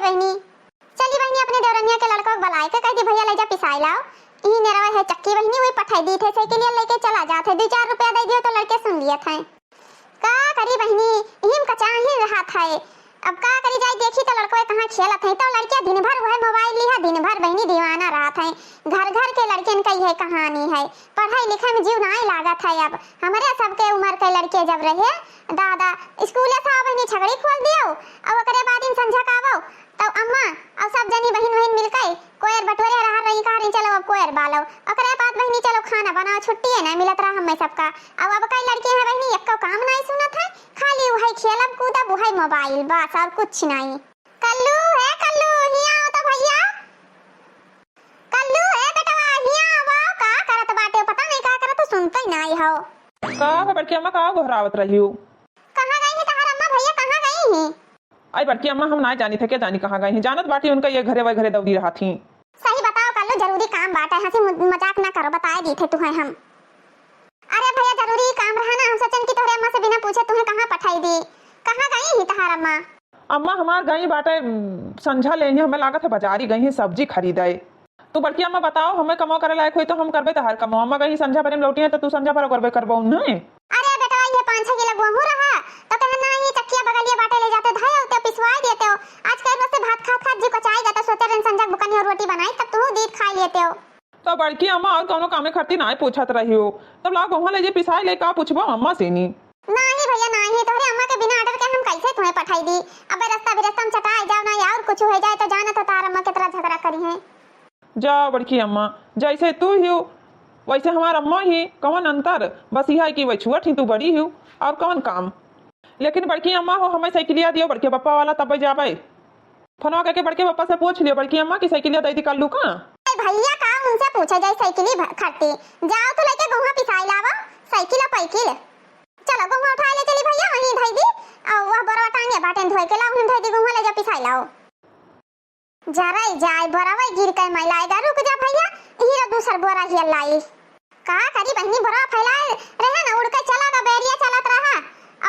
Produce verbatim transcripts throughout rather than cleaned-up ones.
बहिनी, चली बहिनी, अपने देवरनिया के लड़का के बलाए के कह दी, "भैया, ले जा पिसाई लाओ।" इही नेरवा है चक्की बहिनी, वही पठाई दी थे, साइकिलिया लेके चला जात है, दो चार रुपया दे दियो तो लड़के सुन लियत हैं। का करी बहिनी, इही में कचाही रहत है। अब का करी, जाई देखी तो लड़कवे कहाँ खेलत है, तो लड़किया दिन भर वह मोबाइल लिहा, दिन भर बहिनी दीवाना रहत है। घर घर के लड़कियन का यह कहानी है, पढ़ाई लिखाई में जीव नाई लागत है। अब हमरे सबके उम्र के लड़के जब रहे दादा, स्कूले से आओ बहिनी छगड़ी खोल दियो, और ओकरे बाद इन संझा का आवो, तो अम्मा और सब जनी बहिन बहिन मिलके कोयर बटोरे रहा रही, कहा रही, "चलो अब कोयर बालो।" ओकरे बाद बहिनी, "चलो खाना बनाओ, छुट्टी है ना मिलत रहा हमें सबका।" अब, अब कई लड़के हैं बहिनी, एक्को काम नहीं सुनत है, खाली वही खेलब कूदब, वही मोबाइल, बस और कुछ नहीं। कल्लू, हे कल्लू, हिया आओ तो भैया। कल्लू, हे बेटवा, हिया आओ, का करत बाटे, पता नहीं का करत, सुनते ही नहीं हो। का हो बड़की अम्मा, का गोहरावत रही हो? कहाँ गई है तहार अम्मा भैया, कहाँ गई है? आई बड़की अम्मा, हम ना जानी थे, के जानी कहाँ गई हैं। जानत बाटी उनका ये घरे वह घरे दौड़ी रहा थी। सही बताओ कल्लू, जरूरी काम बाटे, हंसी मु-, मजाक ना करो, बताए दी थे तुहे हम। अरे भैया, जरूरी काम रहा ना, हम सोचन कि तोहरे अम्मा से बिना पूछे तुहे कहाँ पठाई दी। कहाँ गई ही तहार अम्मा? अम्मा हमार गई बाटे, उम, संझा ले ही, हमें लागत है बाजारी गई ही सब्जी खरीदे। तू बड़की अम्मा बताओ, हमें कमवा करे लायक होई तो हम करबे तहार कमवा। अम्मा कहीं संझा भरे में लौटी है तो तू संझा भर करबे करबो उन्हें। अरे बेटवा, ये पाँच छह किलो गेहूं रहा तो कहे ना, ये चक्किया बगलिया बाटे ले जाते धाया होते पिसवाई देते हो। आज कई रोज से भात खात खात जी कचाई गया तो सोचे रहे संझा बुकनी और रोटी बनाई तब तू दीद खाई लेते हो। तो बड़की अम्मा और कौनो कामे खरती नाय पूछत रही हो, तब लाओ गेहूं ले जे पिसाई ले का पूछबो अम्मा से नी। नाही भैया नाही, तोहरे अम्मा के बिना ऑर्डर के हम कैसे तुम्हें पठाई दी? अबे रास्ता भी रास्ता में चटाई जाओ ना और कुछ हो जाए तो जानत हो तार अम्मा कितना झगड़ा करी है। जा बड़की अम्मा, जैसे तू ही हो, वैसे हमार अम्मा ही, कौन अंतर? बस यह है कि वह छुअट ही, तू बड़ी ही, और कौन काम? लेकिन बड़की अम्मा हो, हमें साइकिलिया दियो, बड़के पप्पा वाला, तब जाबे। फोनवा करके बड़के पप्पा से पूछ लियो, बड़की अम्मा की साइकिलिया दे दी कल्लू का। ए भैया, का उनसे पूछे जाए साइकिली भ-, खरती? जाओ तो लेके गोहा पिसाई लावा, साइकिल और पैकिल। चलो गोहा उठा ले चली भैया, वहीं धई दी, और वह बोरवा टांगे बाटेन धोए के लाओ, वहीं धई दी, गोहा ले जा पिसाई लाओ। जरई जाए, बोरवई गिर के मैलाएगा। रुक जा भैया, इही रो दूसर बोरा हिया लाई। का करी बहिनी, बोरा फैलाए रहे ना, उड़ के चला गा, बैरिया चलत रहा।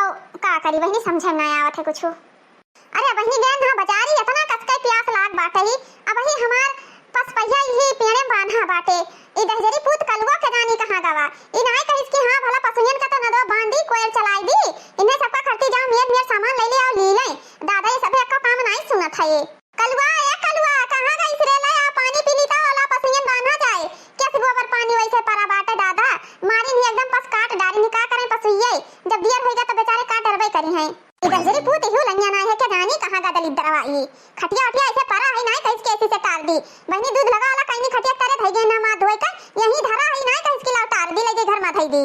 औ का करी बहिनी, समझे ना आवत है कुछ। अरे बहिनी, गए ना बाजारी, इतना कसके प्यास लाग बाटे ही। अब ही हमार पसपहिया ही पेड़े में बांधा बाटे। ई दहजरी पूत कलुआ के जानी कहाँ गवा। ई नाय कहिस कि हाँ भला पसुयन का तो नदवा बांधी, कोयल चलाई दी। इन्हें सबका खरती जाओ, मेर मेर सामान ले ले और ली ले। दादा, ये सभे एक्को काम नाय सुनत है ये। कलुआ, ए कलुआ, कहाँ गइस रे? ले आ, पानी पी ली त वाला पसुयन बान्हा जाए। केस गोबर पानी वैसे परा बाटे दादा, मारिन ही एकदम पस काट डारिन ही, का करें पसुइये, जब दियर होइगा त बेचारे का डरबे करी हैं। ई दहजरी पूत इहू लंगिया ना है, के जानी कहाँ गा दलिद्दरवा ई। खटिया उटिया ऐसे परा है, नाय कहिस के ऐसे से टार दी। बहिनी दूध लगा वाला कहीं खटिया तरे धई गए ना माँ धोए का, यहीं धरा है, नाय कहिस के लाओ टार दी, ले गई घर में धई दी।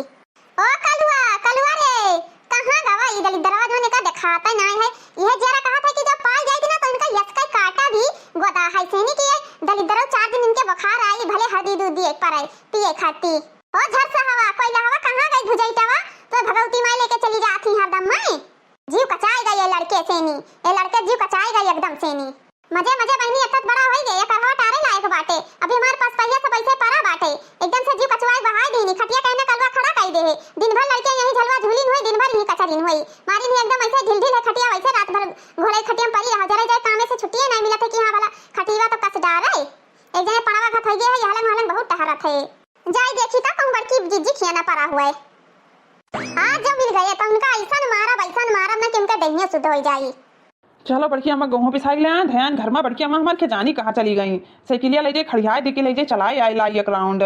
ओ कलुआ, कलुआ रे, कहाँ गवा ई दलिद्दरवा, जोन एका देखाता नाय है। इहे जियरा कहत है कि जब पाई जाई थी ना तो इनका यसका काटा भी गोदा है। सेनी कि ये दलिद्दरवा चार दिन इनके बुखार आई, भले हरदी दूध दिए पर आई, पिए खाती। ओ झरसा हवा, कोयला हवा, कहाँ गई भुजैटवा? तो भगवती माई लेके चली जाती हरदम माई। जीव कचाई गई ये लड़के सेनी, ये लड़के जीव कचाई गई एकदम सेनी। मजे मजे बहिनी, अब तक बड़ा होई गए, एकर हवा टारे लायक बाटे। अभी हमार पसपहिया सब ऐसे परा बाटे, एकदम से जीव कचवाई बहाई देनी। खटिया कहने कलवा खड़ा कई दे है। दिन भर लड़के यहीं झलवा झूलिन होई, दिन भर यहीं कचरिन होई। मारिन ही एकदम ऐसे ढिल ढिल है खटिया, वैसे रात भर घोड़े खटिया में परी रहा। जरे जाए कामे से छुट्टिए नहीं मिलत है कि हाँ भला खटिया तो कस डारे। एक जने पड़वा घत होई गए है, यहलन वहलन बहुत टहरत है। जाई देखी तो कहूँ बड़की जिज्जी खियाना परा हुआ है। आज जब मिल गए तो उनका ऐसन मारब, ऐसन मारब ना कि उनका देहिया सुध हो जाई। चलो बड़की अम्मा, गेहूं पिसाई ले आए, ध्यान घर में बड़की अम्मा हमार के जानी कहाँ चली गई। साइकिलिया ले जाए, खड़ियाए दे के ले जाए, चलाए आए लाई एक राउंड।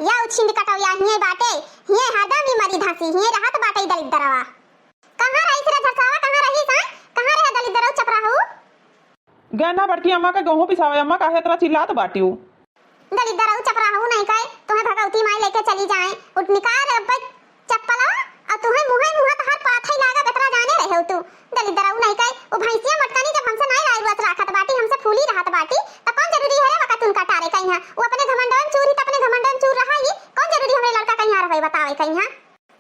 या उछिंद कटौया हिये बाटे, हिये हरदम ही मरी धासी, हिये रहत बाटे दलिद्दरवा। कहाँ रही रे झरसावा, कहाँ रही सा? कहाँ रहे दलिद्दरऊ चपराहू? गए ना बड़की अम्मा के गेहूं पिसावे, अम्मा काहे इतना चिल्लात बाटियो? दलिद्दरऊ चपराहू नहीं कहे, तुम्हें भगवती माई लेके चली जाए। उठ निकाल अब चप्पलवा, और तुम्हें मुँहे मुँह तहार पाथई लागा, बेतरा जाने रहे हो तू। दलिद्दरऊ नहीं कहे, वो भैंसिया मटकनी जब हमसे नहीं लाई रुआ से राखत बाटी, हमसे फूली रहत बाटी, तो कौन जरूरी है रे वका तुनका टारे कहीं? वो अपने घमंडवन चूर ही तो अपने घमंडवन चूर रहा ही, कौन जरूरी हमरे लड़का कहीं रहे बतावे कहीं?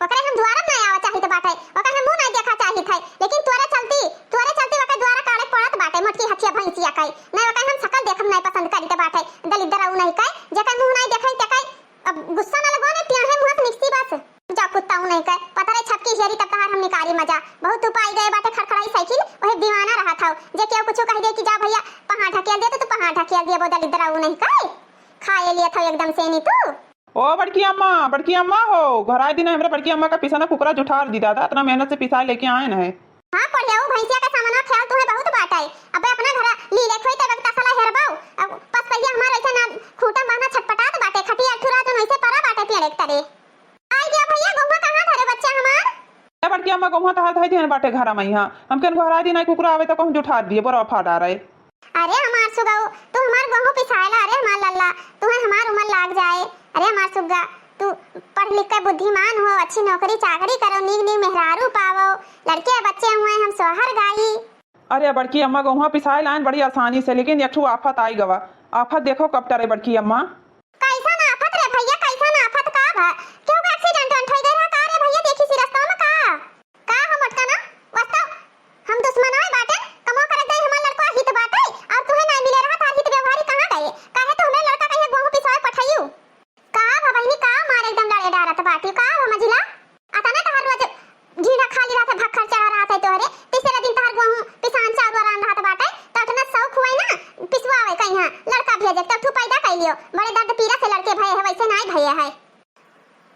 ओकरे हम दुआरा ना आवा चाहित बाटे, ओकर हम मुँह नहीं देखा चाहित है, लेकिन तोरे चलती, तोरे चलती ओकर दुआरा काढ़े पड़त बाटे, मोटकी हथिया भैंसिया कई। नहीं ओकर हम शकल देखम नहीं पसंद करित बाटे, दलिद्दरऊ नहीं कई, जेकर मुँह नहीं देखई ते कई। अब गुस्सा ना लगो ने, टियाहे मुँह से निकसी बस। जा कुत्ता नहीं कई, पता रहे छपकी हेरी तब तहार हम निकारी मजा। बहुत तू पाई गए बाटे खड़खड़ाई साइकिल, वही दीवाना रहा था, जे केहू कुछ दे कि जा भइया, पहाड़ ढकेल दिया, तो तू पहाड़ ढकेल दिया, वो दलिद्दरा ऊ नहीं कहे, खाए लिया था एकदम से नहीं तू। ओ बड़की अम्मा, बड़की अम्मा हो, घराइ दिन हमरे बड़की अम्मा का पिसना कुकरा जुठार दी दादा, इतना मेहनत से पिसाए लेके आए न है। हाँ, पढ़िया, ऊ भैंसिया के सामना ख्याल तुहे बहुत बाटे। अबे अपना घरा लीले खोई तब तसला हेरबाऊ। अब पस पहिया हमार ऐसे ना खूंटा बांधा छटपटात बाटे, खटिया ठुरा दुन ऐसे परा बाटे पेड़ एक तरे। आई गया भइया, गहुआ कहाँ धरे बच्चा हमार? ए बड़की अम्मा, गहुआ तहार धई दिहन बाटे घरा में, हाँ। हमके घरा दिन आई कुकरा आवे तो कहूँ जुठार दिए, बोरा फाड़ा रहे। अरे हमार सुगऊ, तू हमार गहूँ पिसाएला, अरे हमार लल्ला, तुहे हमार उमर लाग जाए। अरे हमार सुग्गा, तू पढ़ लिख के बुद्धिमान हो, अच्छी नौकरी चाकरी करो, नीक नीक मेहरारू पावो, लड़के बच्चे हुए हम सोहर गाई। अरे बड़की अम्मा, गहुआ पिसाए लाइन बड़ी आसानी से, लेकिन एक ठो आफत आई गवा। आफत देखो कब टरे बड़की अम्मा। कैसन आफत रे भइया, कैसन आफत का भा? केहू का accident वेंट होई गइल है का रे भइया? देखी सी रस्ता में का? का हो मोटका ना? वास्तव हम दुश्मन आए बाटे, कमवा करे दे हमार लड़का हित बाटे, और तुहे ना मिले रहा, तार हित व्यवहारी कहाँ गए? काहे तू हमरे लड़का कहिए गोहूं पिसवाए पठाइयू? का भा बहिनी, का मार एकदम लड़े डारत बाटी, का हो मझिला? अतने तहार रोज घीढ़ा खाली रहत है, भक्खर चढ़ा रहत है तोहरे, तीसरे दिन तहार गोहूं पिसान चाउर वरान रहत बाटे, तो अतना शौक हुए ना, पिसवावे कहीं लड़का भेजे, तो तू पैदा कैलियो, बड़े दर्द पीरा से लड़के भये है, वैसे नाई भये है।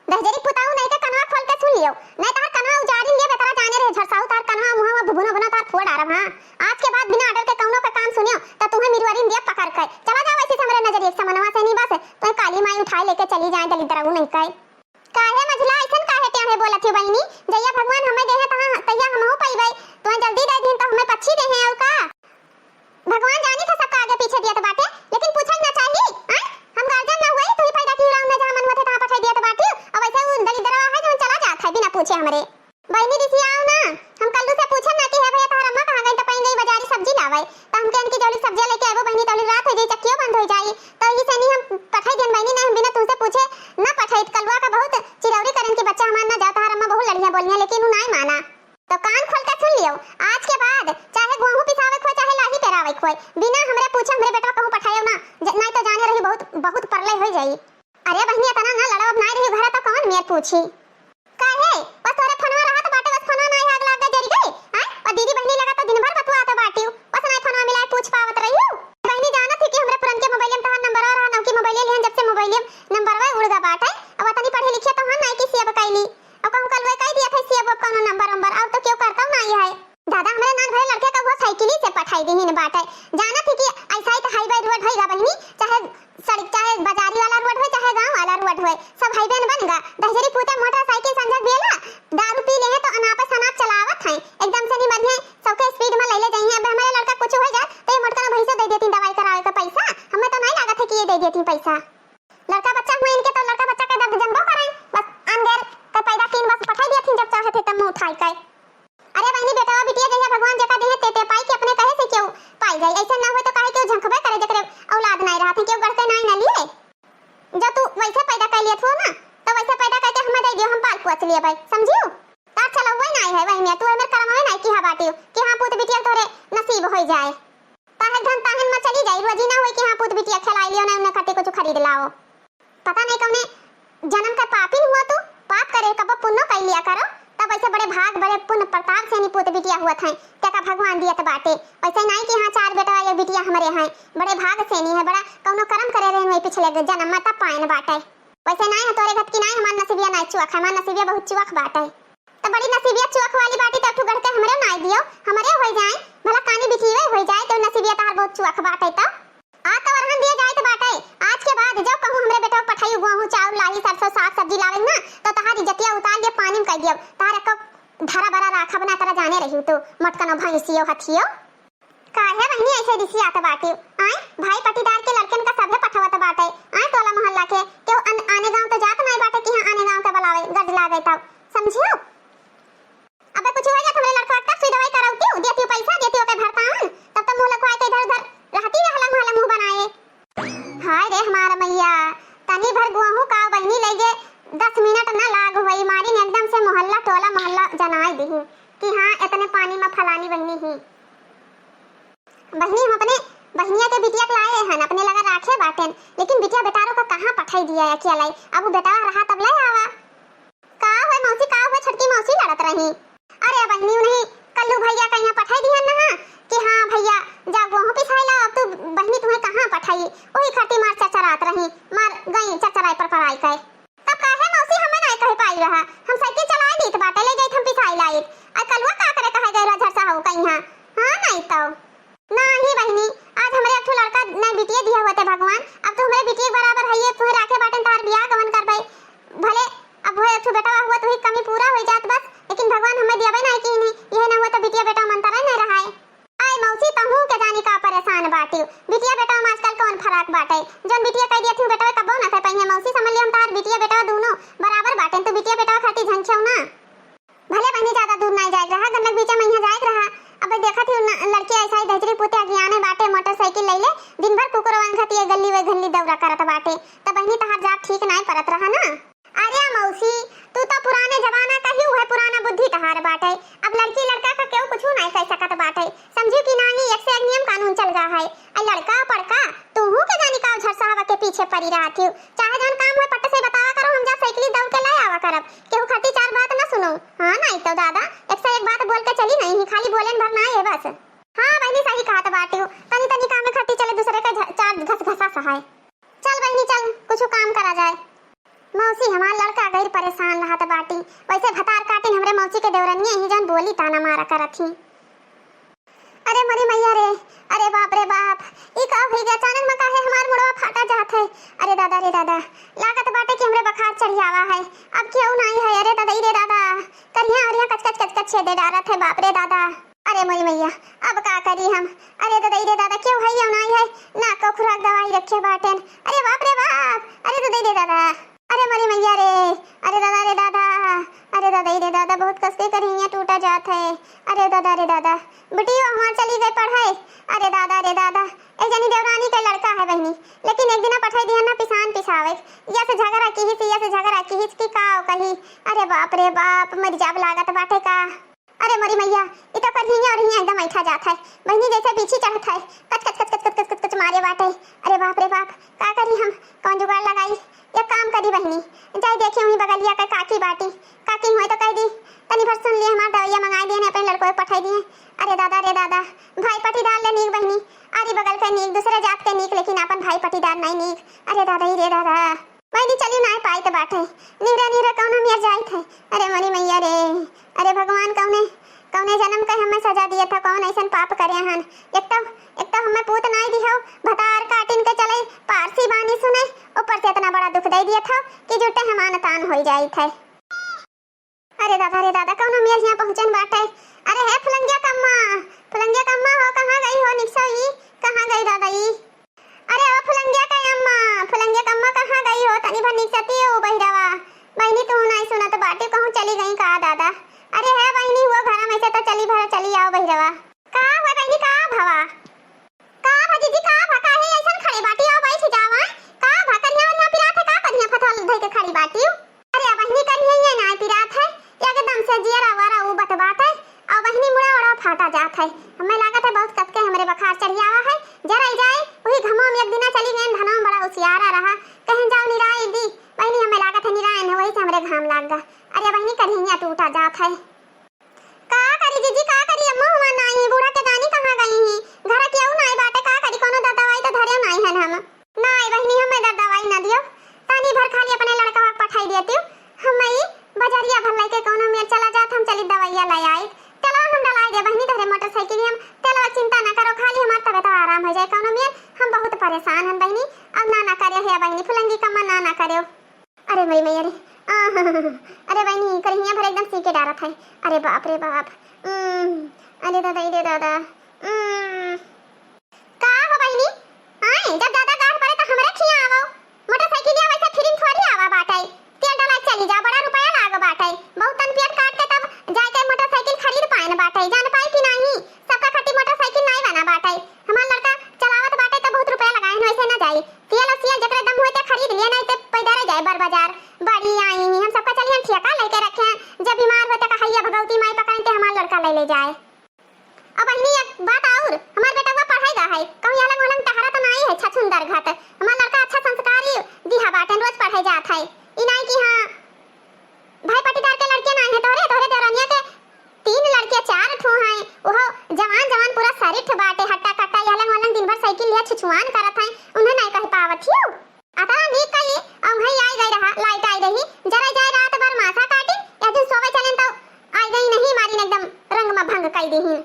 दहजरी पुताऊ नहीं के कनवा खोल के सुन लियो, नहीं तहार कनवा उजारी लिए बेतरा जाने रहे झरसाऊ, तहार कनवा मुंह में भुभुनो बना तहार फोड़ आरब, हाँ। आज के बाद बिना order के कौनो का काम सुनियो, तो तुम्हें मिरुआरी में दिया पकड़ के। चला जाओ ऐसे से हमरे नजरिए के समनवा से नहीं बस, तो काली माई उठाए लेके चली जाए दलिद्दरा ऊ नहीं कहे। काहे मझला ऐसन काहे टेढ़े बोलत ही बहिनी? जइया भगवान हमें देहे तहाँ तइया हमहू पइबै। तुम्हें जल्दी दे दिन तो हमें पक्षी देहे और का? भगवान जानी था सबका आगे पीछे दियत बाटे, लेकिन पूछल ना चाही। आय, हम गार्जियन ना हुए, तू ही पैदा की राम में जहाँ मन होते तहाँ पठाई दियत बाटी। अब ऐसे उ दलिद्दरवा है जो चला जात है बिना पूछे हमरे। बहिनी रिसियाओ ना, हम कल्लू से पूछब ना कि हे भइया तोहर अम्मा कहाँ गई, तो कहीं गई बाजारी सब्जी लावे, तो हमके इनकी जौली सब्जियाँ लेके आबो बहिनी, तौली रात हो जाई, चक्कियो बंद हो जाई, तो ये से नहीं हम पठाई दियन बहिनी, नहीं हम बिना तुमसे पूछे ना पठाई। कलुआ का बहुत चिरौरी करें कि बच्चा हमार ना जाता, हमार अम्मा बहुत लड़िया बोलिया, लेकिन वो नहीं माना। तो कान खोल के सुन लियो, आज के बाद चाहे गोहूं पिसावे खोए, चाहे लाही पेरावे खोए, बिना हमरे पूछे हमरे बेटवा कहूँ पठायो ना, ज-, नहीं तो जाने रही बहुत, बहुत परलय हो जाई। अरे बहिनी, इतना ना लड़ो, अब नहीं रही घर तो कौन मेर पूछी? काहे? बस तोरे फोनवा रहत बाटे, बस फोनवा ना आग लाग गए, जरी गए। आय? और दीदी बहिनी लगा तो दिन भर बतुआत बाटियो, बस नहीं फोनवा मिलाए पूछ पावत रहियो। बहिनी जानत ही कि हमरे पुरनके मोबाइल में तहार नंबरवा रहा, नौकी मोबाइल लिहन जब से मोबाइल नंबरवा उड़ गा बाटे। अब अतनी पढ़े लिखे तो हम नहीं कि सेव कैली। अब कहूँ कलुआ कह दिया था सेव अब कौनो नंबर वंबर, और तो क्यों करता ना ये है। दादा हमरे नान भरे लड़के का वो साइकिल से पठाई दीहिन बाटे। जानत ही कि ऐसा ही तो हाईवे रोड होइगा बहिनी, चाहे सड़क, चाहे बाजारी वाला रोड होए, चाहे गांव वाला रोड होए, सब हाईवे न बन गा। दहजरी पूते मोटरसाइकिल संझक बेला, दारू पी ले हैं तो अनाप शनाप चलावत हैं, एकदम से नहीं बढ़िया, सबके स्पीड में ले ले जाइए। अब हमारे लड़का कुछ हो जाए तो ये मोटका भैंसो दे देती दवाई करावे का पैसा, हमें तो नहीं लागत है कि ये दे देती पैसा। लड़का बच्चा हुए इनके तो लड़का बच्चा के दर्द जनबो करें, बस आन गैर के पैदा कीन बस पठाई दिया थी, जब चाहे थे तब मुंह उठाई के। अरे बहिनी, बेटवा बिटिया जहिया भगवान जेका देहे ते, ते पाई के अपने कहे से क्यों पाई जाई? ऐसे ना होए तो काहे क्यों झंखबे करे जेकरे औलाद नाई रहत है, क्यों गढ़ते नाई ना लिए? जो तू वैसे पैदा कर लिया थो ना, तो वैसे पैदा करके हमें दे दियो, हम पाल पोस लिए भाई, समझियो? तार चला हुए नाई है वही में, तू हमें करम में नाई किहा बाटियो कि हाँ पूत बिटिया तोरे नसीब हो जाए। ताहे धन ताहन में चली जाई, रोजी ना होई कि हाँ पूत बिटिया खिलाई लियो ना, उन्हें खातिर कुछ खरीद लाओ। पता नहीं कौने जन्म का पापिन हुआ तू, पाप करे कबो पुण्यो कर लिया करो, तब ऐसे बड़े भाग बड़े पुण्य प्रताप से नहीं पूत बिटिया हुआ था, तेका भगवान दियत बाटे। वैसे नहीं कि हाँ चार बेटा एक बिटिया हमरे हैं, बड़े भाग से नहीं है, बड़ा कौनो कर्म करे रहे हुए पिछले जन्म में तब पायन बाटे। वैसे नहीं है तोरे घर की नहीं, हमार नसीबिया नहीं चुअक है, हमार नसीबिया बहुत चुअक बाटे। तो बड़ी नसीबिया चुअक वाली बाटी, तो ठू गढ़ के हमरे नाई दियो, हमरे हो जाए, भला कानी बिटिये हो जाए, तो नसीबिया तहार बहुत चुअक बाटे। तो आ तो अरहन दिए जाए तो बाटे, आज के बाद जब कहूँ हमरे बेटा पठाई गोहूँ चाउर लाही सरसों साग सब्जी लावे ना, तो तहार इज्जतिया उतार दिए पानी में कर दियो, तहार एको धरा बरा राखब ना, तरा जाने रही तू मोटकनो भैंसियो हथियो। काहे बहिनी ऐसे रिसियात बाटी? आय, भाई पटीदार के लड़कन का सभे पठवत बाटे। आय, टोला मोहल्ला के केहू अन-, आने गांव तो जात नाई बाटे कि हाँ आने गांव के बुलावे, गरज लागे तब। समझियो? अबे कुछ हो जात हमरे लड़का तब सुई दवाई कराउती, देती पैसा, देती ओके भरता हूँ, तब तो मुंह लखवाए के इधर उधर रहती है, हलंग हलंग मुंह बनाए। हाय रे हमार मैया, तनी भर गोहूं का बहिनी लइगे दस मिनट न लाग होई, मारिन एकदम से मोहल्ला टोला मोहल्ला जनाई दिही कि हाँ, इतने पानी में फलानी बहिनी ही। बहिनी, हम अपने बहिनिया के बिटिया के लाए हन, अपने लगा राखे बाटेन, लेकिन बिटिया बेटारो का कहाँ पठाई दिया है, क्या लाई? अब वो बेटा रहा तब ले आवा। का होय मौसी, का होय? छोटकी मौसी लड़त रही। अरे बहिनी, उन्हीं कल्लू भैया का यहाँ पठाई दिहन ना, कि हाँ भइया, जा गोहूँ पिसाई ला, अब तू बहिनी तुहैं कहाँ पठाई? ओही खातिर मार चरचरात रही, मार गई चरचराई पर पराई कहे। तब काहे मौसी हमें नाहीं कहे पाई रहा? हम साइकिल चलाए दीत बाटे, ले जाइत हम पिसाई लाइत। आ कलुआ का करे कहे गए रहा झरसा हो कहीं हाँ? हाँ नाहीं तो। नाहीं बहिनी, आज हमरे एक ठो लड़का नाहीं बिटिये दिया होते भगवान, अब तो हमरे बिटिये के बराबर है, ये तुहे राखे बाटन तहार बियाह गवन करबे। भले अब वो एक ठो बेटा हुआ तो ही कमी पूरा हो जात बस, लेकिन भगवान हमें दियाबे नाहीं की नहीं, यह ना हुआ तो बिटिया बेटा मनता रहे नहीं रहा है। आय मौसी, तहूँ के जानी का परेशान बाटिउ। बिटिया बेटवा में आजकल कौन फर्क बाटे? जौन बिटिया कह दिया थी बेटवा कबो ना कह पाई है। मौसी समझ लिया हम तहार बिटिया बेटवा दोनों बराबर बाटे, तो बिटिया बेटवा खातिर झंखेउ ना। भले बहिनी ज्यादा दूर नाहीं जाए रहा, गन्नक बीचे में यहाँ जाए रहा। अब देखा थी उन लड़की ऐसा ही धजरी पूते अज्ञाने बाटे, मोटरसाइकिल ले ले, दिन भर कुकुर वांग खाती ये गली वे गली दौरा करत बाटे, तब बहिनी तहार जात ठीक नाहीं परत रहा ना। अरे मौसी, तू तो पुराने जमाना का ही है, पुराना बुद्धि तहार बाटे। अब लड़की लड़का का केहू कुछ नाहीं कह सकत बाटे। समझू कि नाहीं, एक से एक नियम कानून चल रहा है। आ लड़का पड़का, तूहू के जानी का झरसा हवा के पीछे पड़ी रहत हिउ। चाहे जौन काम है पट से बतावा करो, हम जा साइकिल दौड़ के ले आवा करब। केहू खट्टी चार बात न सुनो। हाँ नाहीं तो दादा, एक से एक बात बोल के चली नाहीं, खाली बोलेन भर नाहीं है बस। हाँ बहिनी सही कहत बाटिउ, तनी तनी काम में खट्टी चले दूसरे के झ-, चार घस घसा सहाय। चल बहिनी चल, कुछ काम करा जाए। मौसी, हमार लड़का गैर परेशान रहत बाटी। वैसे भतार काटिन हमरे मौसी के देवरनिया ही जौन बोली ताना मारा करत ही। अरे मोरी मैया रे, अरे बाप रे बाप, ई का होई गया? अचानक में काहे हमार मुड़वा फाटा जात है? अरे दादा रे दादा, लागत बाटे कि हमरे बखार चढ़ी आवा है। अब केहू नाहीं है। अरे दादा, ई रे दादा, करिया अरिया कच कच कच कच छेदे डारत है, बाप रे दादा। अरे मोरी मैया, अब का करी हम? अरे दादा, ई रे दादा, केहू है या नाहीं है? ना को खुराक दवाई रखे बाटेन। अरे बाप रे बाप, अरे दादा, ई रे दादा, अरे मोरी मैया रे, अरे दादा रे दादा, अरे दादा, ई रे दादा, बहुत कस के करिया टूटा जात है। अरे दादा रे दादा, बिटियो हमार चली गई पढ़ाई। अरे दादा रे दादा, एक जनी देवरानी के लड़का है बहिनी, लेकिन एक दिना पठाई दिया ना पिसान पिसावे, या से झगड़ा किहिस, या से झगड़ा किहिस कि का कही। अरे बाप रे बाप, मर जाब लागत बाटे का। अरे मोरी मैया, ई तो करिया और हिया एकदम ऐठा जात है। बहिनी जैसे पीछे चढ़त है, कच कच कच कच कच कच कच कच मारे बाटे। अरे बाप रे बाप, का करी हम, कौन जुगाड़ लगाई? एक काम करी बहिनी, जाई देखी वहीं बगलिया के काकी बाटी, काकी हुए तो कह दी, तनी भर सुन लिए हमार दवाइया मंगाई दिए, अपने लड़को के पठाई दिए। अरे दादा रे दादा, भाई पटीदार ले नीक बहिनी, आरी बगल के नीक, दूसरे जात के नीक, लेकिन अपन भाई पटीदार नहीं नीक। अरे दादा ही रे दादा। बहिनी चली नाहीं पाइत बाटे, निहरे निहरे कौनो मेर जाइत है। अरे मोरी मैया रे, अरे भगवान कौने, कौने जन्म के हमें सजा दिया था, कौन ऐसन पाप करे हन। एक तो, एक तो हमें पूत नाहीं दिहो, भतार काटिन के चले, पारसी बानी सुने, ऊपर से इतना बड़ा दुख दे दिया था कि जुटे हमान तान होई जाइत है। अरे दादा रे दादा, कौनो मेर यहाँ पहुँचन बाटे। अरे हे फुलंगिया कम्मा, फुलंगिया कम्मा हो, कहाँ गई हो निकसो ई, कहाँ गई दादा ई? अरे ओ फुलंगिया का अम्मा, फुलंगिया का अम्मा कहाँ गई हो? तनी भर निकसती हो बहिरवा। बहिनी तू नाहीं सुनत बाटी, कहूँ चली गई का दादा? अरे हे बहिनी हुआ घर में से तो चली भर चली आओ बहिरवा। का हुआ बहिनी, का भवा? का भा जीजी, का भा, काहे ऐसन खड़े बाटी? आओ बैठ जावा। का भा करिया वरिया पिरात है, का करिया फथल धइ के खड़ी बाटी? अरे बहिनी करिया ये नाहीं पिरात है, एकदम से जियरा वारा उबत बात है। और बहिनी मुड़ा उड़ा फाटा जात है। हमें लागत है बहुत कस के हमरे बखार चढ़ी आवा है। जरा ही जाए, वही घमो में एक दिना चली गए, धनवा में बड़ा उसियारा रहा। कहें जाओ निराई दी, बहिनी हमें लागत है निरायन है, वही से हमरे घाम लाग गा। अरे बहिनी करिया टूटा जात है। का करी जीजी, का करी? अम्मा हुआ नाहीं, बूढ़ा के जानी कहाँ गई ही। घर केहू नाहीं बाटे, का करी? कौनो दर दवाई तो धरे नाहीं हन हम। नाहीं बहिनी, हमें दर दवाई ना दियो, तनी भर खाली अपने लड़का के पठाई देती। हम ई बजरिया भर लेके कौनो मेर चला जात, हम चली दवाइया ले आई। चलो हम डलाई दे बहिनी धरे मोटरसाइकिल, हम चलो चिंता ना करो, खाली हमार तबियत आराम हो जाए कौनो मेर। हम बहुत परेशान हन बहिनी, अब ना ना करे हे बहिनी, फुलंगी कम्मा ना ना करे। अरे मोरी मैया रे, आह, अरे बहिनी, करिया भर एकदम सीके डारत है। अरे बाप रे बाप, उम्म, अरे दादा, रे दादा, उम्म। का हो बहिनी? आए, जब ज्यादा गाढ़ पड़े तो हमरे खिया आवो। मोटरसाइकिल या वैसे फ्री में थोड़ी आवा बाटे। तेल डला चली जा, बड़ा रुपया लाग बाटे। बहुत तन पेट काट के तब जाके मोटरसाइकिल खरीद पाएन बाटे। जान पाए कि नाहीं, सबका खातिर मोटरसाइकिल नाहीं बना बाटे। हमार लड़का चलावत बाटे तो बहुत रुपया लगाए, वैसे ना जाई। तेल और सियल जकरे दम होए ते खरीद लिए, नाहीं ते पैदल जाए बड़ बाजार। बड़ी आई ही, हम सबका चलिहन ठेका लेके रखे हैं। जब बीमार होए ते कहैया भगवती माई पकड़न ते हमार लड़का ले ले जाए। अब बहिनी एक बात और, हमार बेटवा पढ़ाई गा है, कहूँ अलग अलग टहरा तो नाहीं है, छछुंदर घाट। हमार लड़का अच्छा संस्कारी दिहा बाटन, रोज पढ़ाई जात है। ई नाहीं कि हाँ, भाई पटीदार के लड़के नाहीं है, तोहरे, तोहरे देवरनिया के तीन लड़के, चार ठो हैं, ओहो जवान जवान पूरा शरीर लेकिन लिया छुछुआन करत हैं, उन्हें नहीं कह पावत हियो। अतरा नीक कही, अउंघई आई गई रहा, लाइट आई रही, जरा जाए रात भर मासा काटी, या दिन सोवे चलेन तो आई गई नहीं, मारी न एकदम रंग में भंग कई दीहिन।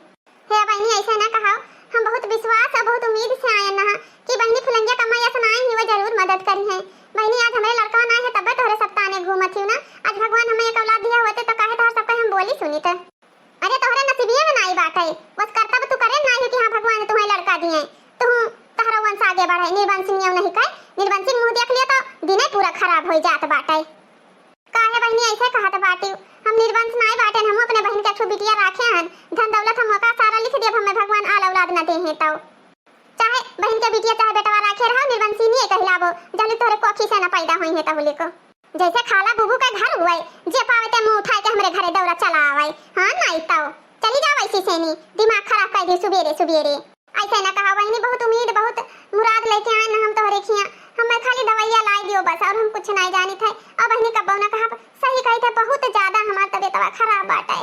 हे बहिनी, ऐसे ना कहाओ, हम बहुत विश्वास और बहुत उम्मीद से आयन ना कि बहिनी फुलंगिया कम्मा यस ना आई ही, वो जरूर मदद करी है। बहिनी, आज हमरे लड़का ना है, तब्बे तोहरे सब ताने घूमत हियो ना। आज भगवान हमें एक औलाद दिया होते तो काहे तोहर सबके हम बोली सुनित। अरे तोहरे नसीबिये में नाई बाटे, बस करतब तू करे नाई कि हाँ भगवान तुम्हें लड़का दिए, तू तहरो वंश आगे बढ़े। निर्वंशिनी नहीं कहे, निर्वंशिनी मुँह देख लिया तो दिने पूरा खराब हो जात बाटे। काहे बहिनी ऐसे कहत बाटी? हम निर्वंश नाई बाटे, हम अपने बहिन के एक ठो बिटिया राखे हन, धन दौलत हम ओका सारा लिख देब, हमें भगवान आल औलाद न दे हैं तो। चाहे बहिन के बिटिया चाहे बेटवा राखे रहो, निर्वंशिनी कहलाबो, जहली तोहरे कोखी से न पैदा होई है तहुले को। जैसे खाला बुबू के घर हुए, जे पावे ते मुंह उठाए के हमरे घरे दौरा चला आवे। हाँ, नाई तो चली जाओ ऐसी सेनी, दिमाग खराब कर दी सुबेरे सुबेरे। ऐसे ना कहा बहिनी, बहुत उम्मीद, बहुत मुराद लेके आए ना हम तोहरे खिया। हमें खाली दवाइया लाई दियो बस, और हम कुछ नहीं जानित है। और बहिनी कब्बो ना कहा, सही कही थे, बहुत ज्यादा हमार तबीयतवा खराब बाटे।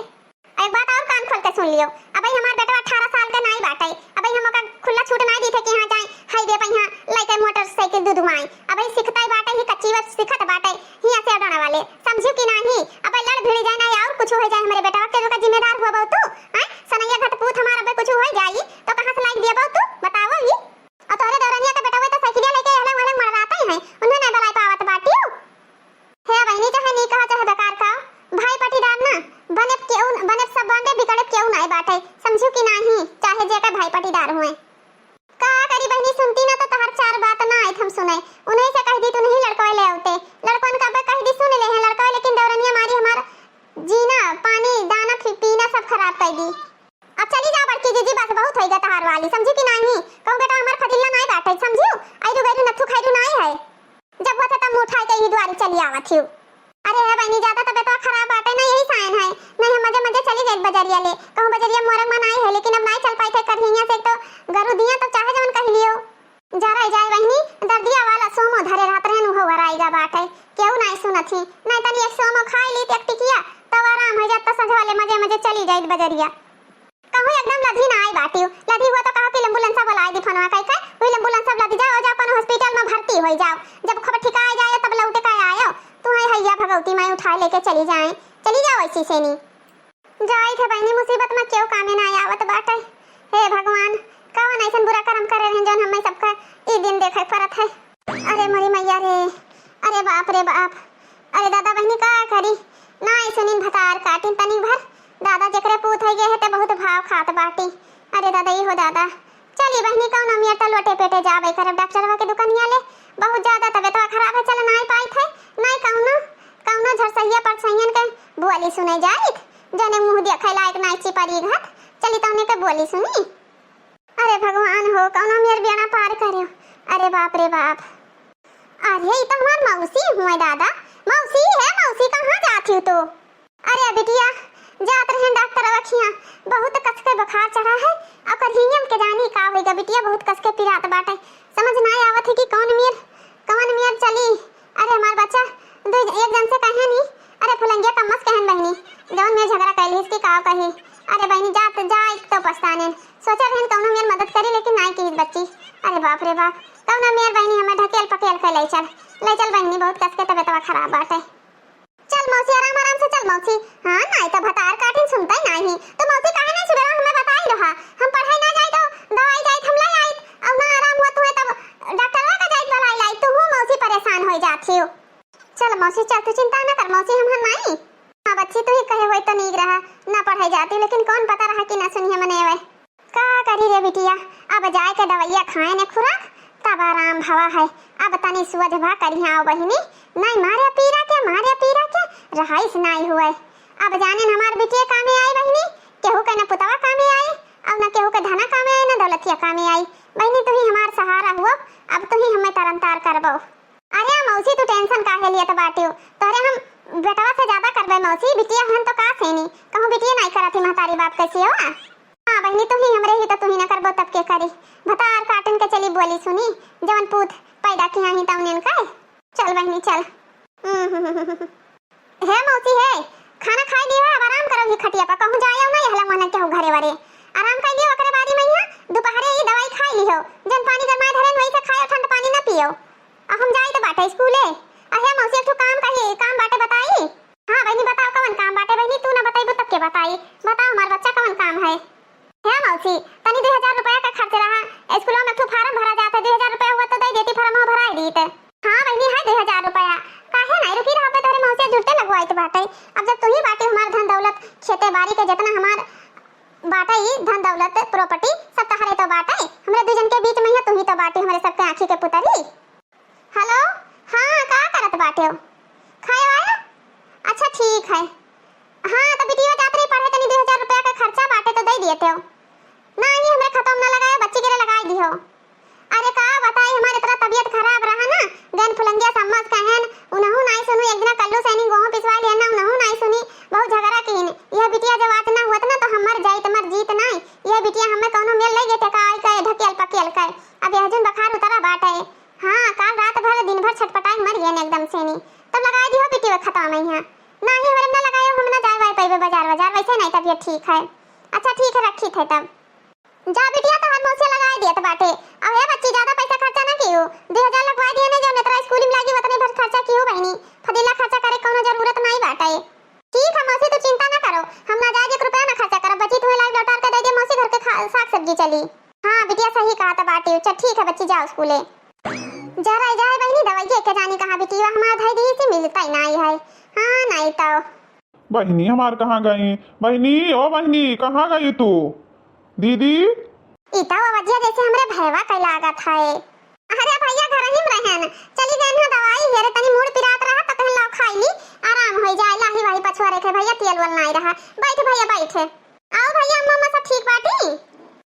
एक बात और कान खोल के सुन लियो, अबे हमार बेटवा अठारह साल के नाई बाटे, अबे हम ओका खुला छूट नाई दी थे कि हाँ जाए हाईवे पे यहाँ लेके मोटरसाइकिल दू दुआई। अबे सीखता ही बाटे, ही कच्ची बस सीखत बाटे, ही ऐसे अडाना वाले, समझियो कि नाही? अबे लड़ भिड़ जाए ना और कुछ हो जाए हमरे बेटवा के, ओका जिम्मेदार हुआ बहु तू, हैं? सनैया घटपूत हमार अबे कुछ हो जाई तो कहाँ से लाइक दिया बहु तू, बताओ ही। और तोहरे दौरनिया के बेटवा तो साइकिलिया लेके अलग अलग मड़राते हैं, उन्हें नहीं बलाई पावत बाटियो। हे बहिनी, चाहे नी कहा, चाहे बेकार कहा, भाई पटीदार ना बने, केहू बने, सब बाटे, बिगड़े केहू नाई बाटे, समझू कि नाही, चाहे जेकर भाई पटीदार हुए। का करी बहिनी, सुनती ना तो तहर चार बात ना आइत हम सुने, उन्हीं से कह दी तू नहीं लड़कवे ले आउते, लड़कन का बे कह दी सुन ले हैं लड़कवे, लेकिन दौरनिया मारी हमार जीना, पानी, दाना, फी-, पीना सब खराब कर दी। अब चली जा बड़की जीजी, बस बहुत होइगा तहार वाली, समझी कि नाही? कहूँ बेटा हमार फजीला नाही बाटे, समझियो? ऐरू गैरू नथु खैरू नाही है। जब होत है तब मुँह उठाए के ही दुआरी चली आवत हियो। अरे हे बहिनी, ज्यादा तबीयतवा खराब बाटे ना, यही साइन है। नहीं हम मजे मजे चली जाइत बजरिया ले, कहूँ बजरिया मोरंग में नाही है, लेकिन अब नाही चल पाई थे करहिया से, एक तो गरु दिया तो चाहे जवन कह लियो। जरा जाए बहिनी, दर्दिया वाला सोमो धरे रहत रहन, उहो वराइगा बाटे, केहू नाही सुनत ही। नाही तनी एक सोमो खाई लीत एक टिकिया, तब आराम हो जात, तो संझवा ले मजे मजे चली जाइत बजरिया। कहूँ एकदम लधी ना आई बाटियो, लधी हुआ तो कहा कि एम्बुलेंसा बुलाई दी, फोनवा कई के, वही एम्बुलेंसा लधी जाओ, जाओ कोनो हॉस्पिटल में भर्ती हो जाओ, जब खबर ठिकाए जाए तब लौटे का आयो, तुम्हें हैया भगवती माई उठाए लेके चली जाए, चली जाओ ऐसी सेनी। जाइत है बहिनी, मुसीबत में केहू कामे ना आवत बाटे। हे भगवान, कवन ऐसन बुरा कर्म करे रहन जौन हमें सबका ई दिन देखे पड़त है। अरे मोरी मैया रे, अरे बाप रे बाप, अरे दादा बहिनी का करी, ना ऐसनिन भतार काटिन तनी भर। दादा जेकरे पूत हो गए है ते बहुत भाव खात बाटी। अरे दादा, ई हो दादा, चली बहिनी, कौनो मेर त लोटे पेटे जाबे करब डॉक्टरवा के दुकनिया ले। बहुत ज्यादा तबीयतवा खराब है, चल नाई पाइत है, नाई कौनो, कौनो झरसहिया परसहियन के बोली सुने जाइत, जने मुँह देखे लायक नाई चिपरी घत, चली तौने के बोली सुनी। अरे भगवान हो, कौनो मेर बेड़ा पार करियो। अरे बाप रे बाप, अरे ई तो हमार मौसी हुए दादा, मौसी है, मौसी कहाँ जात ही तू? अरे बिटिया, जात रहे डॉक्टर अखियाँ, बहुत कस के बुखार चढ़ा है, और करहियम के जानी का होइगा बिटिया, बहुत कस के पिरात बाटे, समझ ना आवत है कि कौन मेर, कौन मेर चली। अरे हमार बच्चा, दो एक जन से कहे नी, अरे फुलंगिया कम्मस कहन बहिनी, जौन मेर झगड़ा कैली इसकी का कही। अरे बहिनी जात जा एक तो पछताने, सोचा रहन कौनो मेर मदद करी लेकिन नाई की बच्ची। अरे बाप रे बाप, कौनो मेर बहिनी हमें ढकेल पकेल के ले चल, ले चल बहिनी, बहुत कस के तबीयतवा खराब बाटे। चल मौसी, आराम आराम से चल मौसी। हाँ, नाई तो भतार काटिन सुनता ही नाही। तो मौसी काहे नहीं सुबेरा हमें बताई रहा? हम पढ़ाई ना जाई तो दवाई जाई हम ले आई, और ना आराम हुआ तुम्हें तब डॉक्टरवा का जाई बुलाई लाई। तू हूँ मौसी परेशान हो जाती हो। चल मौसी चल, तू चिंता ना कर मौसी, हम हम नाही। हाँ बच्ची, तू ही कहे होई तो नीक रहा, ना पढ़ाई जाती, लेकिन कौन पता रहा कि ना सुनिए मने वे। का करी रे बिटिया, अब जाए के दवैया खाए ने खुराक, तब आराम भवा है। अब तनी सुअज भा करिहा आओ बहिनी, नाई मारे पीरा के, मारे पीरा के रहाइस नाई हुए। अब जाने न हमार बिटिया कामे आई बहिनी, केहू के न पुतवा कामे आई, और न केहू के धना कामे आई, न दौलतिया कामे आई। बहिनी तू ही हमार सहारा हुओ, अब तू ही हमें तरन तार करबो। अरे मौसी, तू tension काहे लियत बाटियो? तोहरे हम बेटवा से ज्यादा करबे मौसी, बिटिया हन तो का सेनी, कहूँ बिटिया नाई करत ही महतारी बाप कैसी हो? हाँ बहिनी, तू ही हमरे ही तो तू ही ना करबो तब के करी? भतार काटन के चली बोली सुनी, जवन पूत पैदा किया ही तौन इनका। चल बहिनी चल। हम्म। हे मौसी हे, खाना खाई ली है, अब आराम करो ही खटिया पर, कहूँ जाए ना यहला मन केहू घरे वरे। आराम कर लियो ओकरे बारी में यहाँ दुपहरे ई दवाई खाइ लिहो, जौन पानी गरमाए धरेन वही से खायो, ठंड पानी न पियो। अब हम जाइत बाटे स्कूले। अहे मौसी, एक ठो काम कही, काम बाटे बताई? हाँ बहिनी, बताओ कवन काम बाटे बहिनी, तू ना बतइबू तब के बताई? बताओ हमार बच्चा कवन काम है? हे मौसी, तनी दुइ हजार रुपया का खर्च रहा, स्कूल में एक ठो फार्म भरा जात है, दुइ हजार रुपया हुआ तो दइ देती, फार्म भराइ दीत। हाँ बहिनी, है दुइ हजार रुपया, काहे नाहीं, रुकी रहा पे तोहरे मौसी जुरते लगवाइत बाटे। अब जब तू ही बाटे हमार धन दौलत, खेते बारी के जितना हमार बाटे ई धन दौलत, property, सब तहरे तो बाटे, हमरे दुइ जन के बीच में ही तू ही तो बाटे, हमरे सबके आँखी के पुतरी। हेलो, हाँ, का करत बाटे हो? खाए वाए? अच्छा, ठीक है। हाँ, तो बिटिया जात रही पढ़े, तनी दुइ हजार रुपया का खर्चा बाटे, तो दइ दिए थे। नाहीं, हमरे खतवा में ना लगाए, बच्ची के लिए लगाइ दिहो। अरे, का बताई, हमार इतना तबियत खराब रहा ना, गैन फुलंगिया सम्मस कहन, उनहु नाहीं सुनी, एक दिना कल्लू सैनी गोहूँ पिसवाइ लिया ना, उनहु नाहीं सुनी, बहुत झगड़ा किहिन। यह बिटिया जब आज ना हुअत ना, तो हम मर जाइत, मर जीत नाहीं। यह बिटिया हमें कौनो मेल लइ गए, ठेकाई के, ढकेल पकेल के। अब यह जुन बखार उतरा बाटे। हाँ, काल रात भर, दिन भर छटपटाई मर गए एकदम से नी। तब लगाइ दिहो बिटिया खतवा में यहाँ। नाहीं, हमरे ना लगायो, हम ना जाए वाए पइबे बाजार, बाजार, वैसे नाहीं तबियत ठीक है। अच्छा, ठीक है, रखी थे तब। जा बिटिया, तोहार मौसी लगाइ दियत बाटे। अब हे बच्ची, ज्यादा पैसा खर्चा ना कियो, दुइ हजार लगवाइ दिए ने, जौन इतना स्कूल में लागी, उतने भर खर्चा कियो बहिनी, फजीला खर्चा करे कौनो जरूरत नाहीं बाटे। ठीक है मौसी, तू चिंता ना करो, हम ना जाए एक रुपया ना खर्चा करब, बची तुम्हें लाइव लौटार के दे दे मौसी, घर के खा-, साग सब्जी चली। हाँ बिटिया, सही कहत बाटी। चल ठीक है बच्ची, जाओ स्कूले। जरा जाए बहिनी, दवाई के जानी कहाँ बिटिया हमार धई दी से मिलता ही नाहीं है। हाँ नाहीं तो। बहिनी हमार कहाँ गई? बहिनी, ओ बहिनी, कहाँ गई तू? दीदी? ई तो आवाजिया जैसे हमरे भैवा के लागत है। अरे भैया, घर ही में रहन, चली गए ना दवाई हेरे, तनी मूड़ पिरात रहा तो कहन लाओ खाई ली, आराम हो जाए। लाही वाही पछुआ रखे भैया, तेल वल नाहीं रहा। बैठ भैया, बैठ। आओ भैया, अम्मा, अम्मा सब ठीक बाटी?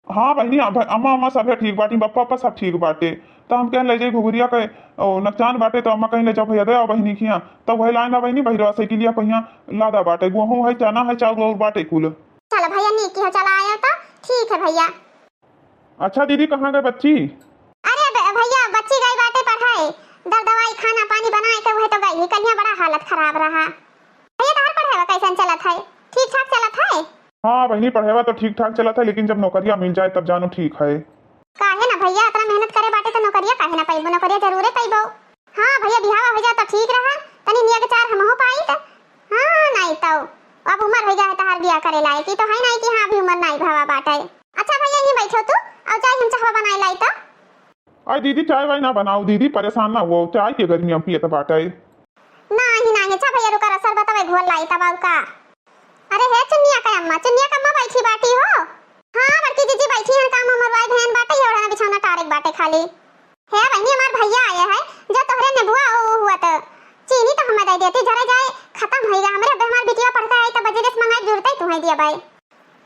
हाँ बहिनी, हाँ, भ-, अम्मा, अम्मा सभे ठीक बाटी, बप्पा, बप्पा सब ठीक बाटे। तो हम कहन ले जाई घुघुरिया के, ओ, नकचान बाटे, तो अम्मा कहीं ले जाओ भैया, दे आओ बहिनी खिया। तो वही लाइन ना बहिनी, बहिरवा साइकिलिया पहिया लादा बाटे, गेहूं है, चना है, चाउर वाउर बाटे कुल। चलो भैया, नीक हो, चला आयो तो ठीक है भैया। अच्छा दीदी, कहाँ गए बच्ची? अरे ब-, भैया, बच्ची गई बाटे पढ़ाई, दर दवाई, खाना पानी बनाए के वही तो गई ही। कलिया बड़ा हालत खराब रहा। भैया, तोहर पढ़ाई कैसन चलत है? ठीक ठाक चलत है? हाँ बहिनी, पढ़ाई तो ठीक ठाक चलत है, लेकिन जब नौकरिया मिल जाए तब जानो ठीक है। काहे ना भैया, इतना मेहनत करे बाटे तो नौकरिया काहे ना पाइबो? नौकरिया जरूरे पाइबो। हाँ भैया, बिहावा हो जाए तो ठीक रहा, तनी निया के चार हमहू पाई त। हाँ, नाहीं तो अब उम्र हो गया है तहार बियाह करे लायक, ई तो है नाहीं कि हाँ, अभी उम्र नाहीं भवा बाटे। अच्छा भैया, यहीं बैठो तू, और चाय हम चाहवा बनाए लाई तो। अरे दीदी, चाय वाय ना बनाओ दीदी, परेशान ना हुआ, चाय के गर्मी हम पियत बाटे। नाहीं, नाहीं, अच्छा भैया रुका, रसर बतावे घोल लाई तब और का। अरे हे चुन्निया के अम्मा, चुन्निया के अम्मा बैठी बाटी हो? हाँ बड़की जीजी बैठी हैं, काम उमर वाई बहन बाटे, ये ओढ़ना बिछौना टारेक बाटे खाली। हे बहिनी, हमार भैया आए हैं, जो तोहरे नेबुआ उ हुआ त चीनी तो हमें दे देती, जरे जाए खत्म होइगा। हमरे, हमार बिटिया पढ़ के आई तो बजरे से मंगाई, जरूरत है तुम्हें दिया भाई।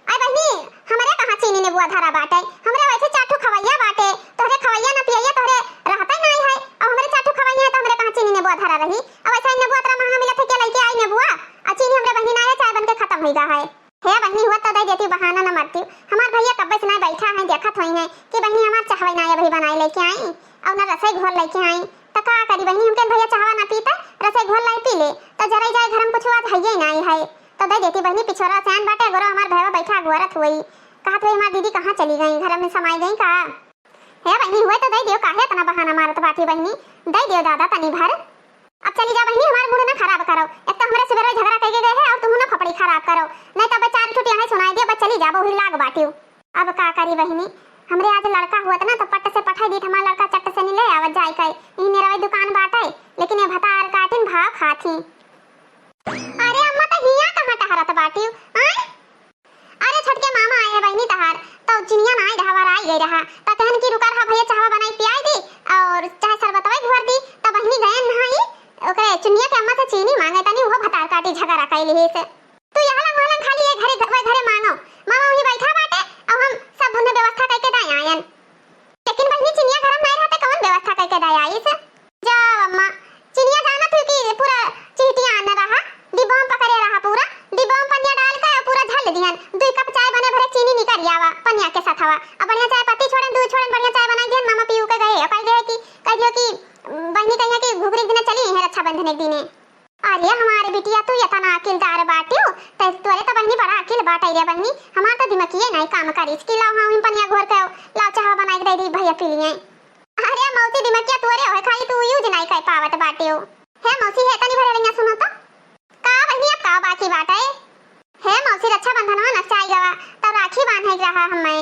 आई बहिनी, हमरे कहाँ चीनी नेबुआ धरा बाटे, हमरे वैसे चार ठो खवैया बाटे, तोहरे खवैया ना पियैया तोहरे रहते नहीं है, और हमरे चार ठो खवैया है तो हमरे कहाँ चीनी नेबुआ धरा रही। अब ऐसा ही नेबुआ इतना महंगा मिलत है, क्या लेके आई नेबुआ? और चीनी हमरे बहिनी ना है, चाय बन के खत्म होइगा है। हे बहिनी, हुआ तो दे देती, बहाना न मारती। हमार भैया कब्बे से नहीं बैठा है, देखत होई है कि बहिनी हमार चाहवे ना अभी बनाए लेके आई और ना रसोई घोल लेके आई। तो का करी बहिनी, हमके भैया चाहवा ना पीता, रसोई घोल लाई पी ले। तो जरा जाए घर में कुछ आज है ही नहीं है, तो दे देती बहिनी। पिछोरा से आन बाटे, गोरो हमार भैया बैठा गोरत हुई, कहत हुई हमार दीदी कहाँ चली गई, घर में समाई गई का? हे बहिनी, हुए तो दे दियो, काहे इतना बहाना मारत बाटी बहिनी, दे दियो दादा तनी भर। अब चली जा बहिनी, हमार मूड ना खराब करो, एक तो हमरे सुबह झगड़ा करके गए है और तुम ना खोपड़ी खराब करो, नहीं तो अब चार ठुटिया है सुनाई दिया, बस चली जा, बहु लाग बाटियो। अब का करी बहिनी, हमरे आज लड़का हुआ था ना तो पट से पठाई दी, हमार लड़का चट से नहीं ले आवत जाए के, इन्हें रवै दुकान बाटे, लेकिन ये भतार काटिन भाव खाती। अरे अम्मा, तो हिया कहाँ टहरत बाटियो? आय? अरे छोटके मामा आए हैं बहिनी तहार, तो चिनिया ना आई रहा, आई गई रहा, तो कहन कि रुका रहा भैया, चाहवा बनाई पियाई दी और चाहे शरबतवा घोर दी, तो बहिनी गए नहाई, ओकरे चुनिया के अम्मा से चीनी मांगे तनी, वो भतार काटी झगड़ा कैली ही से। तू यहाँ लंग, वहाँ लंग खाली ये घरे, वह घरे मांगो, मामा वहीं बैठा बाटे, अब हम सब उन्हें व्यवस्था करके दाए आयन। लेकिन बहिनी, चिनिया गरम नहीं रहते, कौन व्यवस्था करके दे आइस? जाओ अम्मा, चिनिया जानत हुई कि पूरा चिहटिया आना रहा, डिब्बा में पकड़े रहा पूरा, डिब्बा में पनिया डाल के और पूरा झल दिहन। दुई कप चाय बने भरे चीनी निकल आवा पनिया के साथ हवा। अब बढ़िया चाय पत्ती छोड़न, दूध छोड़न, बढ़िया चाय बनाई दिहन, मामा पीऊ के गए, और कह गए कि, कह दियो कि, बहिनी कहिया कि घुघरी के दिने चली हैं रक्षाबंधन एक दिने। अरे हमारे बिटिया, तू इतना अकिलदार बाटियो, ते तोरे तो बहिनी बड़ा अकिल बाटे रे बहिनी, हमार तो दिमागिए नहीं काम करी, इसकी लाओ हाँ, हम पनिया घोर के अरे मौसी, दिमकिया तोरे होए, खाली तू use नाई कर पावत बाटे हो। हे मौसी, हे तनी भरे रहिया सुनो तो। का बहिनी, अब का बाकी बाटे? हे मौसी, रक्षाबंधनवा नकचाई गवा, तब राखी बांधे के रहा हमें।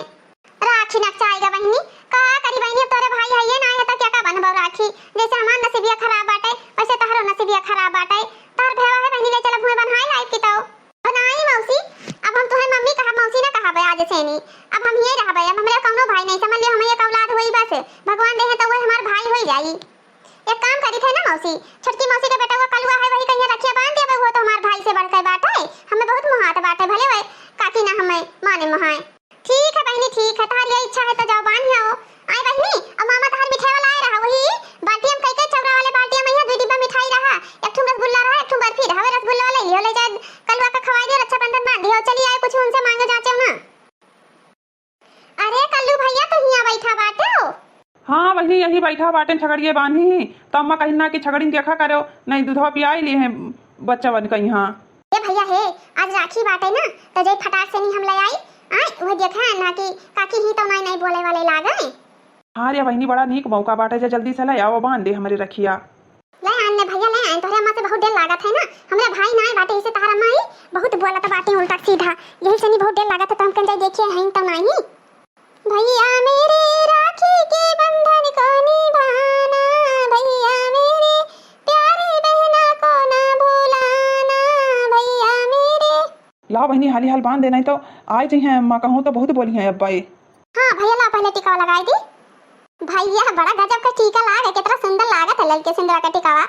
राखी नकचाई गा बहिनी, का करी बहिनी, अब तोरे भाई हइये ना है, त क्या का बंधबो राखी? जैसे हमार नसीबिया खराब बाटे, वैसे तहरो नसीबिया खराब बाटे। तहर भेवा है बहिनी, ले चलब हुए बन्हाई लाइब की तो। ओ नाई मौसी, अब हम तुहे मम्मी कहब, मौसी ना कहबे आज से नी। अब हम हिये रहबे, अब हमरे कौनो भाई नहीं, समझ लियो हम एक औलाद होई बस। भगवान देहे तो वो हमार भाई होई जाई। एक काम करी थे ना मौसी, छोटकी मौसी के बेटा वो कलुआ है, वही कहिया रखिया बांध देबे, वो तो हमार भाई से बढ़ के बाटे, हमें बहुत मुहात बाटे, भले वह काकी ना हमें माने मुहाए। ठीक है बहिनी, ठीक है, तहार ये इच्छा है तो जाओ बांध आओ। आई बहिनी, अब मामा तहार मिठाई वाला आए रहा, वही बाल्टी हम कई के चौरा वाले बाल्टी में यहाँ दो डिब्बा मिठाई रहा, एक ठुम रसगुल्ला रहा, एक ठुम बर्फी रहा, वे रसगुल्ला वाला लियो, ले जाए कलुआ का खवाई दियो, रक्षाबंधन बांध दियो। चली आए कुछ उनसे मांगे जाचे ना। अरे कल्लू भैया, तो हियाँ बैठा बाटे हो? हाँ बहिनी, यही बैठा बाटे, छगड़िए बांधी ही। तो अम्मा कहिन ना कि छगड़िन देखा करो, नहीं दूधवा पियाई लिए हैं बच्चा बन कहीं। हाँ। ए भैया हे, आज राखी बाटे ना, तो जाई फटाक से नहीं हम ले आई। आए, वह देखा ना कि काकी ही तो नहीं, नहीं बोले वाले लागे। हाँ रे बहिनी, बड़ा नीक मौका बाटे, जे जल्दी से ले आओ, बांध दे हमरे रखिया। ले आन ने भैया, ले आन, तोहरे अम्मा से बहुत डर लागत है ना, हमरा भाई ना बाटे, इसे तोहर अम्मा ही बहुत बोलत बाटे उल्टा सीधा, यही से नहीं बहुत डर लागत है, तो हम कन जाई देखिए हैं तो नहीं। भैया मेरे राखी के बंधन को निभाना, भैया मेरे प्यारी बहना को ना भुलाना, भैया मेरे। लाओ बहिनी, हाली हाल बांध दे, नहीं तो आए जी हैं अम्मा, कहूँ तो बहुत बोली हैं अब्बा ये। हाँ भैया, ला पहले टिकावा लगाई दी। भैया, बड़ा गजब का टीका लागे, कितना सुंदर लागत है ललके सिंदूरा का टिकावा।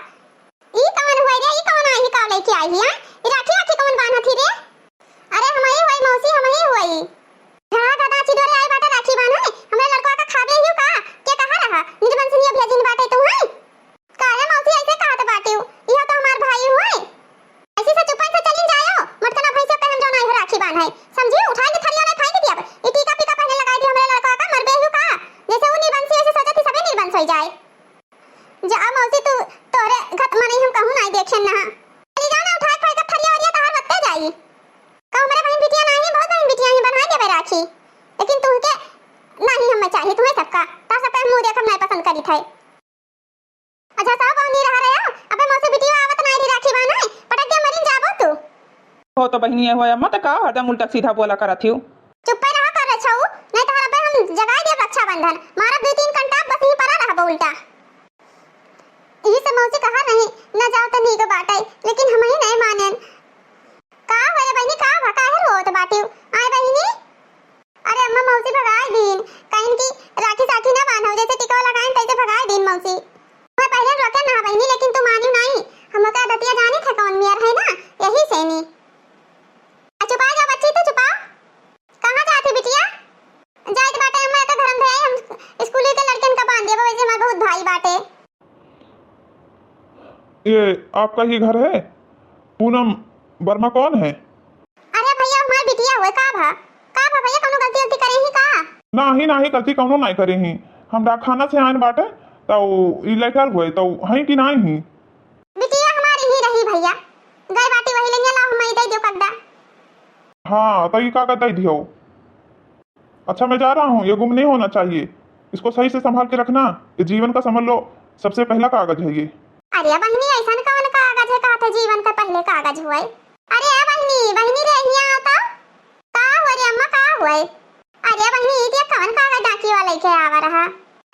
ई कौन हुआ रे? ई कौन आई का लेके आई है? ई राखी राखी कौन बांधत ही रे? अरे हम ही हुई मौसी, हम ही हुई। घड़ा गदा चिडोरे आई बाटे राखी बांधे। हमरे लड़का का खाबे ही का? के कहा रहा? निर्बंसनिया भेजिन बाटे तू है? काहे मौसी ऐसे कहत बाटिउ? इहो तो हमार भाई हुए। ऐसे से चुपन से चलिन जायो, मटकना भैंसा पे हम जौन आई हो राखी बांधे। समझियो, उठाई के थरिया में फेंक दिया। ई टीका पीका पहले लगाई दियो हमरे लड़का का, मरबे हु का? जैसे ऊ निर्बंसी वैसे सोचत ही सबे निर्बंस होई जाए। जा मौसी तू, तोरे घत मने हम कहूँ नहीं देखे ना। चली जाओ ना, उठाई खाई का थरिया वरिया तहार बत्ते जाई। का हमरे बहन बिटिया नहीं, बहुत बहन बिटिया ही बनाई देबे राखी। लेकिन तुमके नहीं हमें चाहिए, तुम्हें सबका, ता सबका हम मुँह देखब नहीं पसंद करी थे। अच्छा, सब बहनी रहा रहे हो। अबे मौसी बिटिया आवत नाई री राखी बान्हे, पटक दे मरिन जाबो तू। हो तो बहिनी, हो अम्मा, त का हरदम उल्टा सीधा बोला करत हियो? चुप्पे रहा कर रे छऊ, नहीं तो अबे हम जगाई देब रक्षाबंधन। मारब दू तीन कंटाप, बस यहीं परा रहबो उल्टा। यही से मौसी कहा नहीं, न जाओ तो नीक बाटे, लेकिन हम ही नहीं मानेन। का हो रे बहिनी, का भा, काहे रोत बाटिउ? आए बहिनी, अरे अम्मा, मौसी भगाई दीन, कहिन कि राखी साखी ना बान्हो, जैसे टिकवा लगाइन तैसे भगाई दीन मौसी। मैं पहले रोके ना बहिनी, लेकिन तू मानी नहीं, हमका दतिया जाने थे कौन मेर है ना, यही से नी। आ चुपा जा बच्ची, तू चुपा। कहाँ जाती बिटिया? जाइत बाटे अम्मा, एक घर में भेजाई, हम स्कूल के लड़कन का बांध देबो, वैसे हमार बहुत भाई बाटे। ये आपका ही घर है? पूनम वर्मा कौन है? अरे भैया, हमार बिटिया हुए, का भा? का भा भैया, कौनो गलती वलती करे ही का? नाही, नाही, गलती कौनो नाही करे ही। हम डाकखाना से आइन बाटे, तो ई लेटर हुए, तो हई कि नाही ही? बिटिया हमारी ही रही भैया, गए बाटी वही लेनिया, लाओ, हम दे दियो कगदा। हाँ, तो ई कागज दे दियो। अच्छा, मैं जा रहा हूँ, ये गुम नहीं होना चाहिए, इसको सही से संभाल के रखना, ये जीवन का समझ लो सबसे पहला कागज है ये। अरे बहिनी, ऐसन कौन कागज है, कहत है जीवन का पहले कागज हुए? अरे बहिनी, बहिनी रे, हियाँ आओ तो। का हुआ रे अम्मा, का हुए? अरे बहिनी, ई देख कौन कागज डाकिया वाला लेके आवा रहा।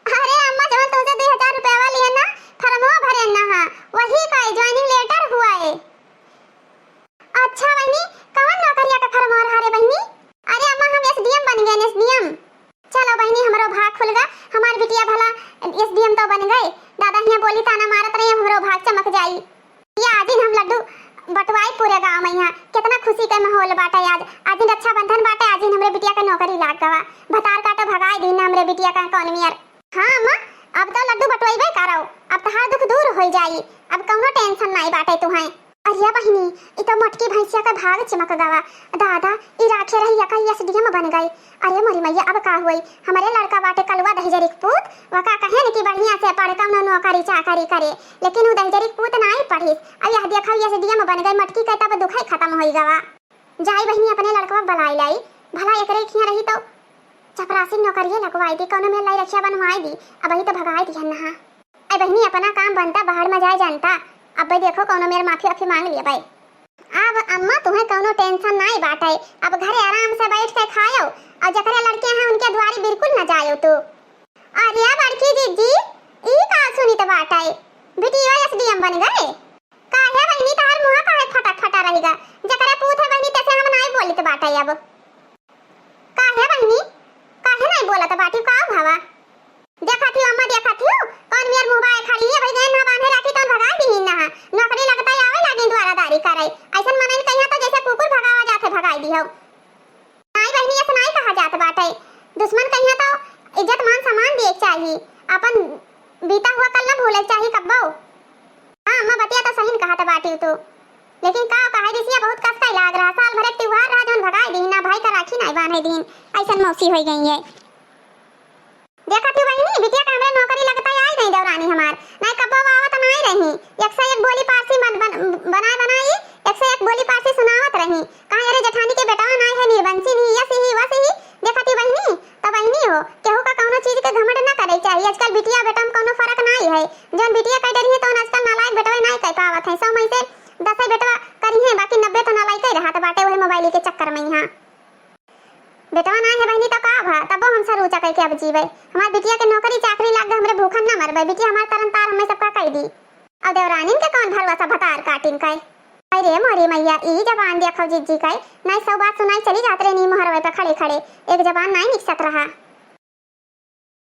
अरे अम्मा, जौन तुमसे दो हजार रुपया वाली है ना, फॉर्मवा भरे ना हा, वही का ज्वाइनिंग लेटर हुआ है। अच्छा बहिनी, कौन नौकरिया का फॉर्म रहा रे बहिनी? अरे अम्मा, हम एसडीएम बन गए, एसडीएम। चलो बहिनी, हमरो भाग खुल गा, हमार बिटिया भला एसडीएम तो बन गए। दादा हियाँ बोली ताना मारत रही, हमरो भाग चमक जाई। ये आजिन हम लड्डू बंटवाई पूरे गाँव में, यहाँ कितना खुशी का माहौल बाटे आज। आजिन रक्षाबंधन बाटे, आजिन हमरे बिटिया का नौकरी लाग गवा। भतार काटो भगाई दीन हमरे बिटिया का कौन मियर। हाँ अम्मा, अब तो लड्डू बटोइबे करो, अब तहार दुख दूर हो जाई, अब कौनो टेंशन नहीं बाटे तुहें। अरे बहिनी, ई तो मोटकी भैंसिया का भाग चिमक गवा। दादा, ई राखे रही या का एसडीएम बन गई। अरे मोरी मैया, अब का हुई? हमरे लड़का बाटे कलुआ दहिजरी के पूत, वका कहेन कि बढ़िया से पढ़, कौनो नौकरी चाकरी करे, लेकिन उ दहिजरी के पूत नहीं पढ़िस। अब यह देखा एसडीएम बन गई, मोटकी के तब दुखई खत्म होई गवा। जाई बहिनी, अपने लड़कवा के बुलाई लाई, भला एकरे खिया रही तो। चपरासी नौकरिये लगवाई दी, कौनो मेर लाई रखिया बनवाई दी, अबही तो भगाई दिहन नहा। ऐ बहिनी, अपना काम बनता, बाहर में जाए जानता। अब्बे देखो, कौनो मेर माफी वाफी मांग लिया भाई। अब अम्मा, तुहें कौनो tension नाई बाटे, अब घरे आराम से बैठ के खायो, और जकरे लड़के हैं उनके दुआरी बिल्कुल न जायो तू। अरे बड़की जिज्जी, ई का सुनित बाटे, बिटिया S D M बन गए? काहे बहिनी, तहार मुँह काहे फटक फटा रहिगा? जकरे पूत है बहिनी, तेसे हम नाई बोलित बाटे अब। काहे बहिनी, काहे नाई बोलत बाटी, का भवा? देखत हियो अम्मा, देखत हियो, कौन मेर मुँह बाए खड़ी है, भाई देन ना बांधे राखी तौन भगाई दिहिन ना। नौकरी लगता ही आवे लागी द्वारादारी करे। ऐसन मनइन कहिया तो जैसे कुकुर भगावा जाथे भगाई दिहो। नाई बहिनी, ऐसे नाई कहा जात बाटे। दुश्मन कहिया तो इज्जत मान सम्मान दिए के चाही। अपन बीता हुआ कल न भूले के चाही कब्बो। हाँ अम्मा, बतिया तो सही न कहत बाटी तू। लेकिन का कहे रिसिया, बहुत कष्ट लाग रहा। साल भर एक त्योहार रहा जौन भगाई दिहिन ना, भाई का राखी नाई बांधे दिहिन। ऐसन मौसी होई गई है। देखत ही बहिनी, बिटिया के हमरे नौकरी लगता ही आई नहीं देवरानी हमार, नहीं कब्बो आवत नहीं रही। एक से एक बोली पारसी मत बन-, बनाए बनाई, एक से एक बोली पारसी सुनावत रही। कहाँ अरे जेठानी के बेटवा नहीं है, निर्बंसी नहीं, यस ही, वस ही। देखत ही बहिनी, तो बहिनी हो, केहू का कौनो चीज के घमंड ना करे चाहिए। आजकल बिटिया बेटा में कौनो फर्क नहीं है। जौन बिटिया कह डरी है, तो आजकल नालायक बेटवा नहीं कह पावत है। सौ में से दसे बेटवा करी है, बाकी नब्बे तो नालायक ही रहत बाटे वही मोबाइल के चक्कर में। यहाँ बेटवा ना है बहिनी तो का भा, तबो हम सर ऊंचा करके अब जीवे। हमार बिटिया के नौकरी चाकरी लाग गए, हमरे भूखन ना मरबे। बिटिया हमार तरन तार हमें सबका कह दी। अब देवरानिन के कौन भरोसा भतार काटिन के। अरे मोरी मैया, ई जबान देखो जिज्जी के, नाई सौ बात सुनाई चली जात रहे नी मोहरवे पे खड़े खड़े, एक जबान नाई निकसत रहा।